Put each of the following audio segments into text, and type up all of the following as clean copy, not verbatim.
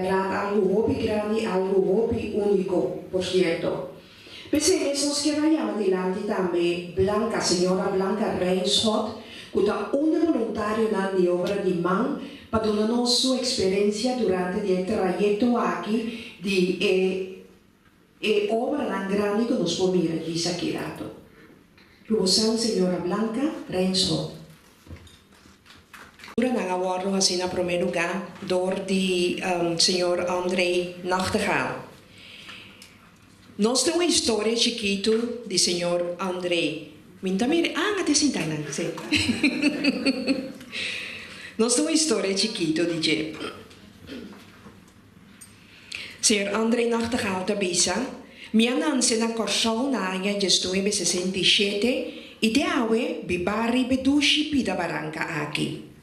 bèrdat algu hopi grandi, algu hopi úniko, por sierto. P'esei mes nos kier a yama dilanti tambe Blanca, señora Blanca Rijnschot, ku ta un di boluntarionan di obra di man pa duna nos su eksperensia durante di e trayekto aki di e e obranan grandi ku nos por mira djis aki rato. Rubosan señora Blanca Rijnschot. Nan a wòrdu hasí na promé lugá dor di señor André Nachtegaal. Nos tin un historia chikitu di señor André. Mi no ta mira, ah, a ta sinta nan, sí. Nos tin un historia chikitu di dje. Señor André Nachtegaal ta bisa, Mi a nanse na Kòrsou na aña diesnuebe 67 i te awe bibá riba e dushi pida baranka aki.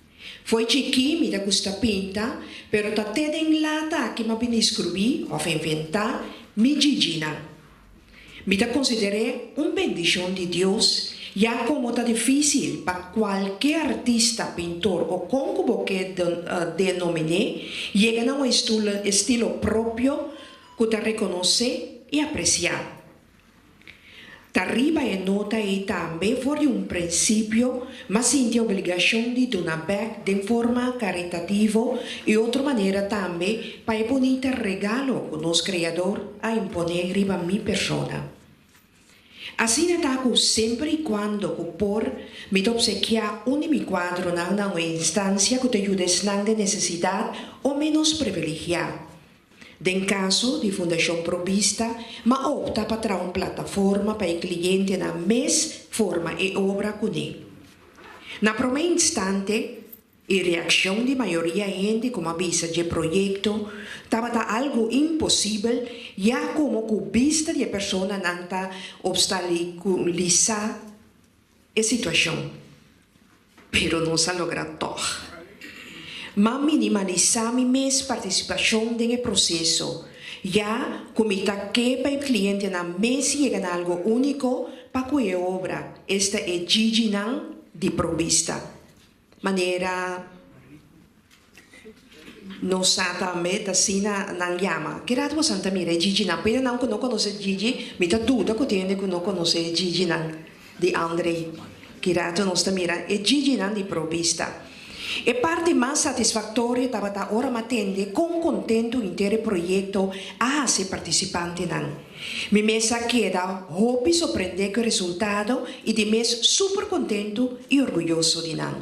Fo'i chikí mi ta gusta pinta, pero ta te den lata aki m'a bini skrubí òf inventá mi djidjinan. Mi ta konsider'é un bendishon di Dios, ya komo ta difísil pa kualke artista, pintor o kon ku bo ke denomin'é, yega na un estilo propio ku ta rekonosé i apresiá. Ta riba e nota ei tambe for di un prinsipio m'a sinti e obligashon di duna bèk den forma karitativo i otro manera tambe pa e bunita regalo ku nos Kreador a imponé riba mi persona. Asina ta ku semper i kuando ku por mi ta opsekiá un di mi kuadronan na un instansia ku ta yuda esnan den nesesidat o ménos privilegiá. Den kaso di Fundashon Pro Bista, m'a opta pa traha un plataforma pa e klientenan mes forma e obra kuné. Na promé instante, e reakshon di mayoria hende ku m'a bisa dje proyekto tabata algu imposibel ya komo ku bista di e personanan ta opstalikulisá e situashon. Pero nos a logra tòg. M'a minimalisá mi mes partisipashon den e proseso, ya ku mi ta ke pa e klientenan mes yega na algu úniko pa ku e obra, esta e djidjinan di Pro Bista. Manera nos sa tambe ta asina nan yama. Ki rato boso ta mira e djidjinan? P'e nan ku no konosé djidji, mi ta duda ku tin hende ku no konosé e djidjinan di André. Ki rato nos ta mira e djidjinan di Pro Bista. E parti mas satisfaktorio tabata ora m'a tende kon kontentu henter e proyekto a hasi e partisipantenan. Mi mes a keda hopi sorprendé ku e resultado i di mes super kontentu i orguyoso di nan.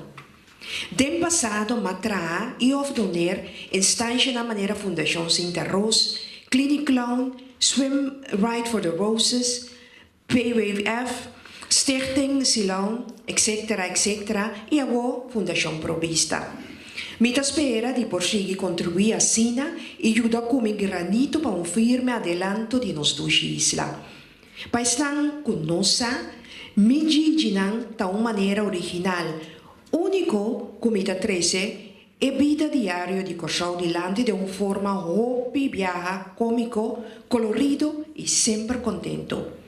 Den pasado m'a traha i òf doner instanshanan manera Fundashon Sinta Ros, Clinic Clown, Swim Ride for the Roses, PWF, Stichting Silon, etc. Etc. I awor Fundashon Pro Bista. Mi ta spera di por sigui kontribuí asina i yuda ku mi granito pa un firme adelanto di nos dushi isla. Pa esnan ku no sa, mi djidjinan ta un manera original, úniko ku mi ta trese e bida diario di Kòrsou dilanti den un forma hopi biaha kómiko, kolorido i semper kontentu.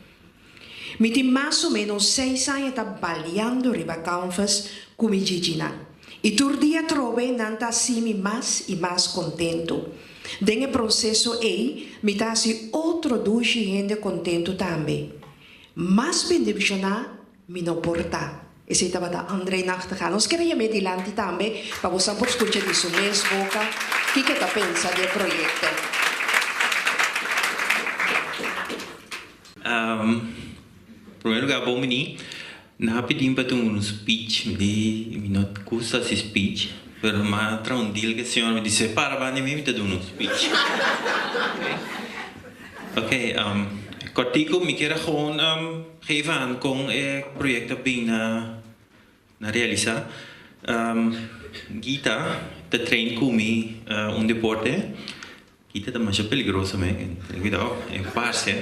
Mi tin mas o ménos seis aña ta baliando riba kanvas ku mi djidjinan i tur dia atrobe nan ta hasi mi mas i mas kontentu. Den e proseso ei mi ta hasi otro dushi hende kontentu tambe. Mas bendishoná Mi no por ta. Esei tabata André Nachtegaal. Nos kere yam'é dilanti tambe pa bosan por skucha di su mes boka kiko e ta pensa di e proyekto. Primer lugar bon bini. Nan a pidi mi pa duna un speech. Mi di mi no gusta hasi speech pero mi a traha un deal ku e señor. Mi di si e para banda di mi mi ta duna un speech. Ok, kòrtiku mi kier a gewoon geef aan kon e proyekto a bin na na realisá. Gita ta train ku mi un deporte. Gita ta masha peligroso me, tene kuidou, e parse.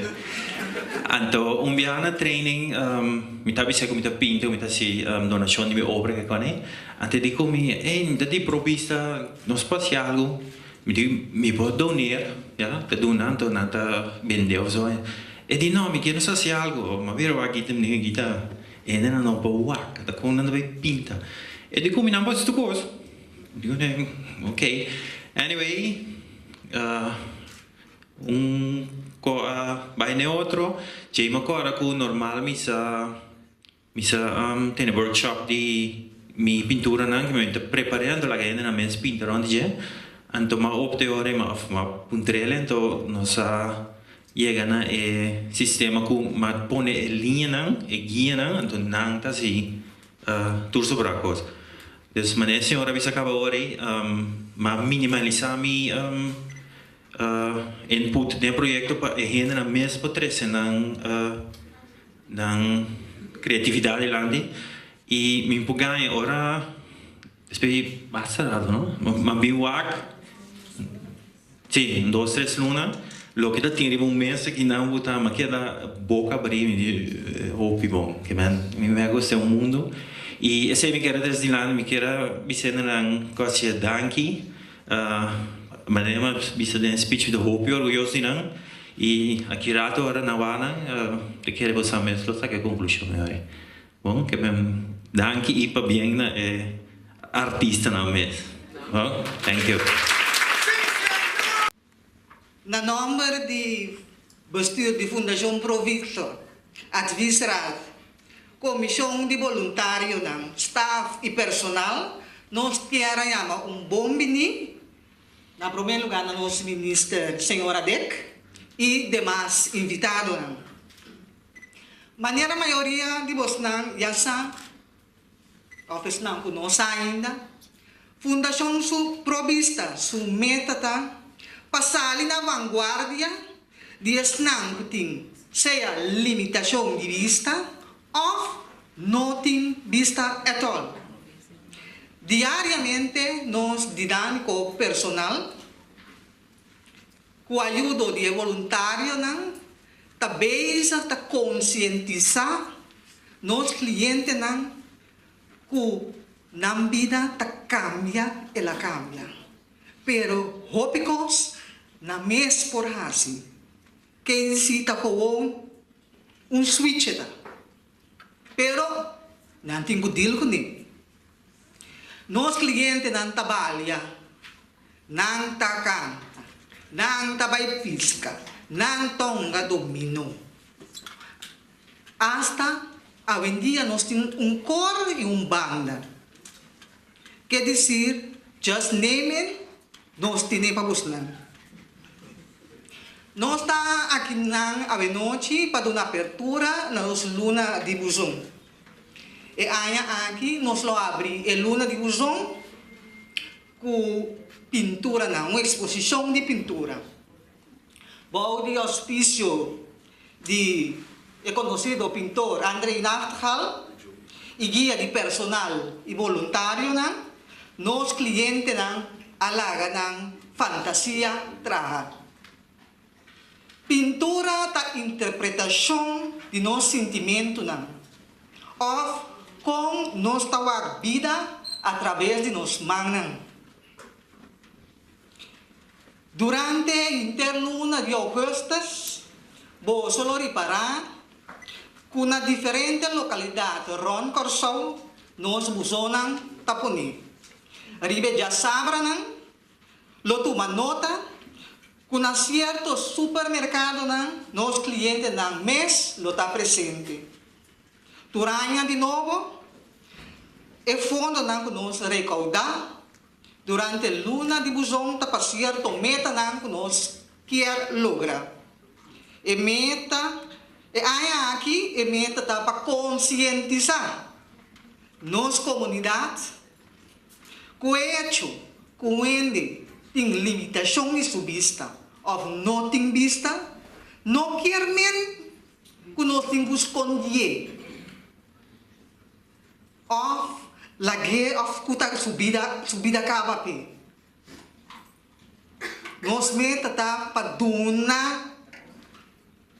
Anto un biaha na training mi ta bisa ku mi ta pinta, ku mi ta hasi donashon di mi obra ke kòne. Anto e di ku mi, ey mi ta di provista, nos por hasi algu. Mi di, mi por doneer, ya, ta duna, anto nan ta bende of so. E di, no, mi kier nos hasi algo. Mi a bira wak Gita, mi di, Gita, e hendenan no por wak, ta kon nan ta bay pinta. E di ku mi, nan por hasi tur kos. Mi di, ok. Anyway, Un ko a bai n'e otro, djei mi a kòrda ku normal mi sa mi sa tene workshop di mi pinturanan ku mi ta prepar'é anto laga hende nan mes pinta rònt di dje. Anto mi a opta e ora ei mi a puntr'el anto nos a yega na e sistema ku mi a pone e liñanan, e guianan, anto nan ta hasi tur sobrá kos. Dus manera e señor a bisa kaba ora ei, mi a minimalisá mi input den e proyekto pa e hendenan mes por trese nan nan kreatividat dilanti i mi por gaña ora despues di basta rato no mi a bin wak si un dos tres luna loke ta tin riba un mesa ki nan bo ta mi a keda boka abrí mi di hopi bon ke men mi a gusta e un mundu i esei mi kier a trese dilanti mi kier a bisa nan kòsha danki. Manera mi a bisa den e speech mi ta hopi orguyoso di nan y aki rato ora nan wak nan ta kere bo sa mes lo saka e conclusion mi ora. Bon ke men danki y pabien na e artistanan mes. Bon thank you. Na nòmber di Bestuur di Fundashon Pro Victor, Adviesraad, Komishon di Boluntarionan, staf i personal, nos kier a yama un bon bini, na promé lugá na nos Minister Señora Dek i demas invitadonan. Manera mayoria di bosnan ya sa, òf esnan ku no sa ainda, Fundashon su Pro Bista su meta ta pa sali na vanguardia di esnan ku tin sea limitashon di bista òf no tin bista ètòl. Diariamente nos dinámiko personal ku ayudo di e voluntarionan ta bezig ta konsientisá nos klientenan ku nan bida ta kambia el a kambia. Pero hopi kos nan mes por hasi. Ken si ta gewoon un switch ta. Pero nan tin ku deal kuné. Nos klientenan ta balia, nan ta kanta, nan ta bai piska, nan ta hunga domino. Asta awendia nos tin un kor i un banda. Ke disir, just name it, nos tine pa busnan. Nos ta akinan awenochi pa duna apertura na nos luna di buzon. E aña aki nos lo abri e luna di buzon ku pinturanan, un eksposishon di pintura. Bou di ouspisio di e konosido pintor André Nagtgal i guia di personal i boluntarionan, nos klientenan a laga nan fantasia traha. Pintura ta interpretashon di nos sintimentunan òf kon nos ta wak bida atraves di nos mannan. Durante henter luna di ougùstùs, boso lo ripará ku na diferente lokalidat rònt Kòrsou nos buzonan ta poné. Riba e djasabranan lo tuma nota ku na sierto supermerkadonan nos klientenan mes lo ta presente. Tur aña di nobo e fondonan ku nos rekoudá Durante luna di buzon ta pa sierto metanan ku nos kier logra. E meta e aña aki e meta ta pa konsientisá nos komunidat ku e echo ku un hende tin limitashon di su bista òf no tin bista no kier men ku nos tin ku skondié. Òf lag'é òf ku ta su bida su bida kaba p'e. Nos meta ta pa duna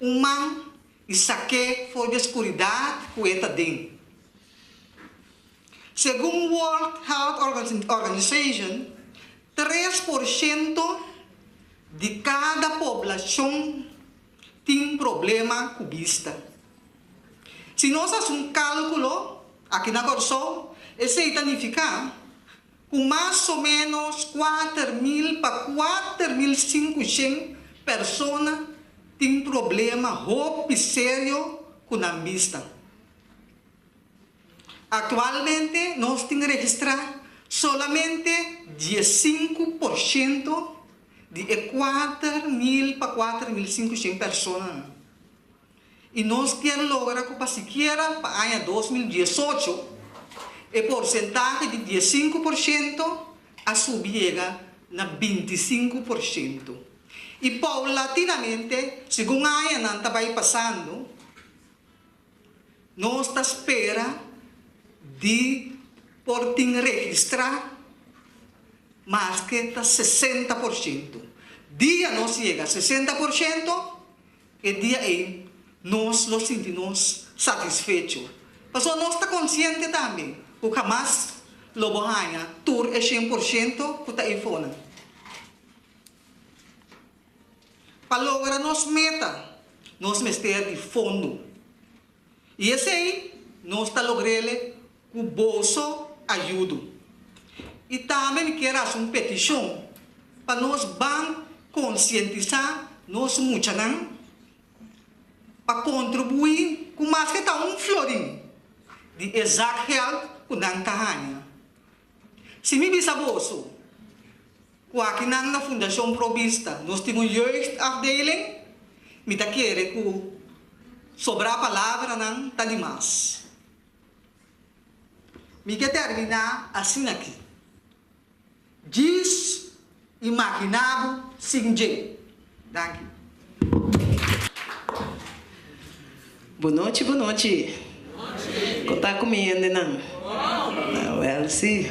un man i sak'é for di e skuridat ku e ta den. Segun World Health Organization, 3% di kada poblashon tin problema ku bista. Si nos hasi un kálkulo aki na Kòrsou, esei ta nifiká ku mas o ménos 4000 pa 4500 persona tin problema hopi serio ku nan bista. Aktualmente nos tin registrá solamente 15% di e 4000 pa 4500 personanan. I nos kier logra ku pa sikiera pa aña 2018 e porsentahe di 15% a subi yega na 25%. I poulatinamente, segun añanan ta bai pasando, nos ta spera di por tin registrá maske ta 60%. Dia nos yega 60%, e dia ei nos lo sinti nos satisfecho. Pasobra nos ta konsiente tambe ku hamas lo bo haña tur e 100% ku ta eifonan. Pa logra nos meta, nos mester di fondo. I esei nos ta logr'ele ku boso ayudo. I tambe mi kier hasi un petishon pa nos ban konsientisá nos muchanan pa kontribuí ku maske ta un florin di e zakgeld ku nan ta haña. Si mi bisa boso ku akinan na Fundashon Pro Bista nos tin un jeugdafdeling, mi ta kere ku sobrá palabranan ta dimas. Mi ke terminá asina aki. Djis imaginá bo sin dje. Danki. Bon nochi, bon nochi. Kon ta ku mi hendenan? Wèl si,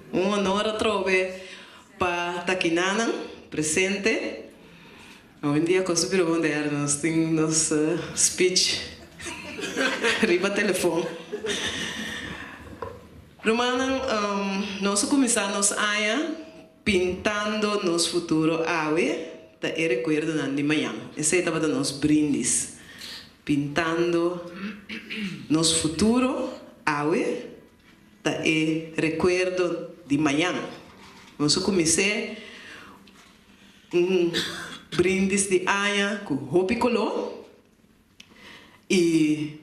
un honor atrobe pa ta kinanan presente. Awendia kos a bira moderno, nos tin nos speech riba telefon. Rumannan, nos a kuminsá nos aña pintando nos futuro awe ta e rekuerdonan di mañan. Esei tabata nos brindis, pintando nos futuro awe ta e rekuerdo di mañan. Nos a kumins'é un brindis di aña ku hopi koló i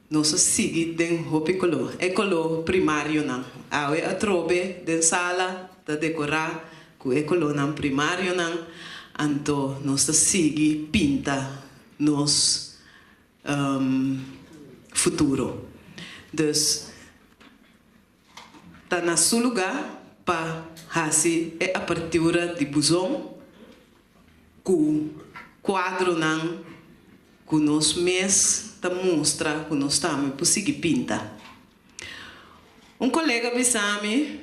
nos a sigui den hopi koló, e koló primarionan. Awe atrobe den sala ta dekorá ku e kolónan primarionan, anto nos ta sigui pinta nos futuro. Dus ta na su lugá pa hasi e apertura di buzon ku kuadronan ku nos mes ta mustra ku nos tambe por sigui pinta. Un kolega bisa mi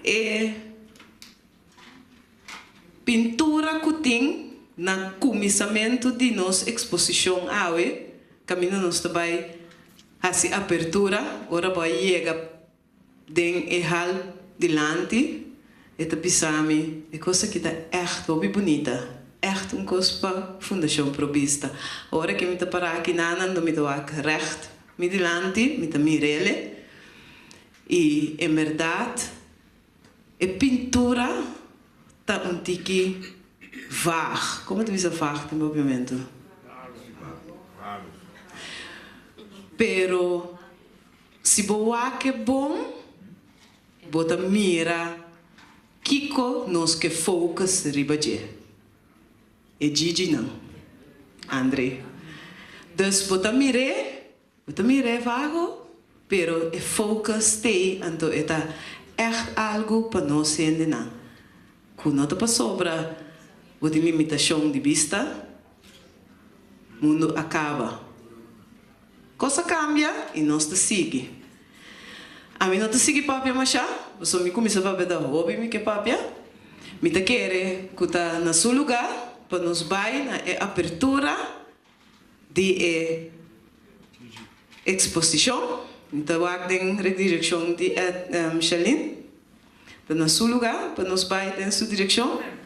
e pintura ku tin na kuminsamentu di nos eksposishon awe kaminda nos ta bai hasi apertura ora bo a yega den e hal dilanti e ta bisa mi e kos aki ta ègt hopi bunita, ègt un kos pa Fundashon Pro Bista. Ora ke mi ta pará aki nanan do mi ta wak règt mi dilanti, mi ta mir'ele i en bèrdat e pintura ta un tiki vaag. Komo ta bisa vaag den papiamentu? Pero si bo wak e bon, bo ta mira kiko nos ke focus riba dje. E djidjinan, Andre. Dus bo ta mir'é, bo ta mir'é vago, pero e focus t'ei, anto e ta ègt algu pa nos hendenan ku no ta pasobra bo tin limitashon di bista, mundu a kaba. Kos a kambia i nos ta sigui. Ami no ta sigui papia mashá, pasobra mi kuminsá papia ta hopi mi ke papia. Mi ta kere ku ta na su lugá pa nos bai na e apertura di e eksposishon. Mi ta wak den redirekshon di Shalin. Ta na su lugá pa nos bai den su direkshon.